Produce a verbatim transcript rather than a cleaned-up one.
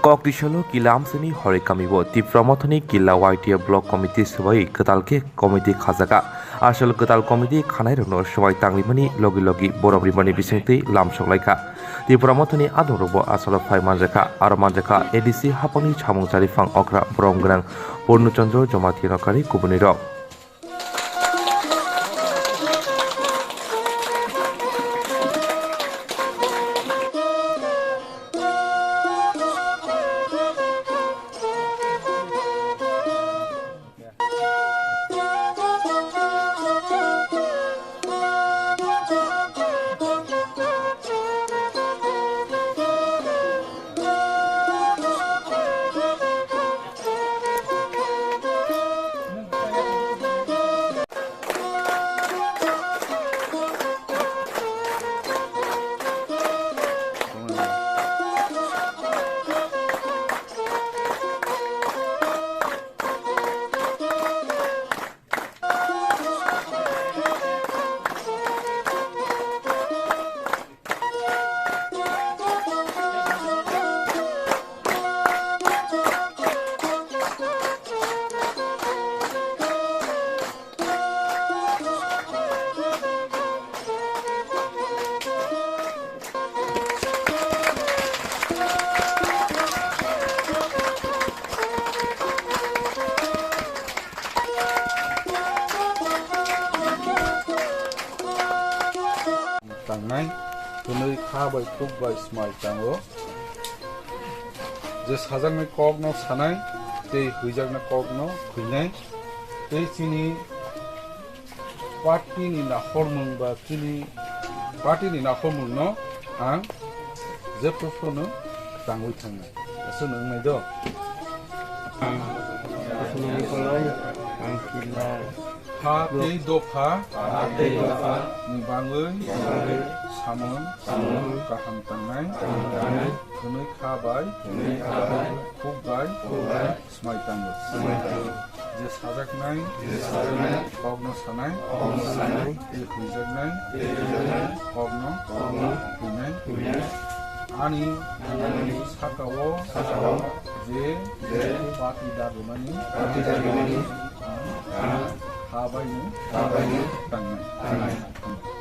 Koktisalo Kila amsini Hori kamio Tipra Mothani Kila Y T F Block Committee swbai kwtal khe committee khajaga. Asol kwtal committee khanairokno swbai tangrimani logi logi borom rimani bisingtwi lamsok laikha. Tipra Mothani adongrokbo asalo phai manjakha, aro manjakha A D C haphangni samung chariphang okra borom gwnang Purno Chandra Jamatia nokari kubunirok. Tangnai, hwnwi kha bai khuk bai smai tango. Je sajaknai kokno sanai, tei huijaknai kokno khuinai, tei chini party ni nakhormung ba chini party ni nakhormung no ang jepho phano tangwi thangnai. Aswk no wngnai do. Ang, ang kila. Ha tei dopha. Ha tei dopha. Ni bangwi. Bangwi. Samung. Samung. Kaham tangnai. Kaham tangnai. Hwnwi kha bai. Hwnwi kha bai. Khuk bai. Khuk bai. Smai tango. Smai tango. Je sajaknai. Je sajaknai. Kokno sanai. Kokno sanai. Je huijaknai. Je huijaknai. Kokno. Kokno. Huinai. Huinai. Ani. Ani. Sakao. Sakao. Je. Je. Party dagumani. Party dagumani. Ang. Ang. Habaino. Habaino. Tangnai. Tangnai.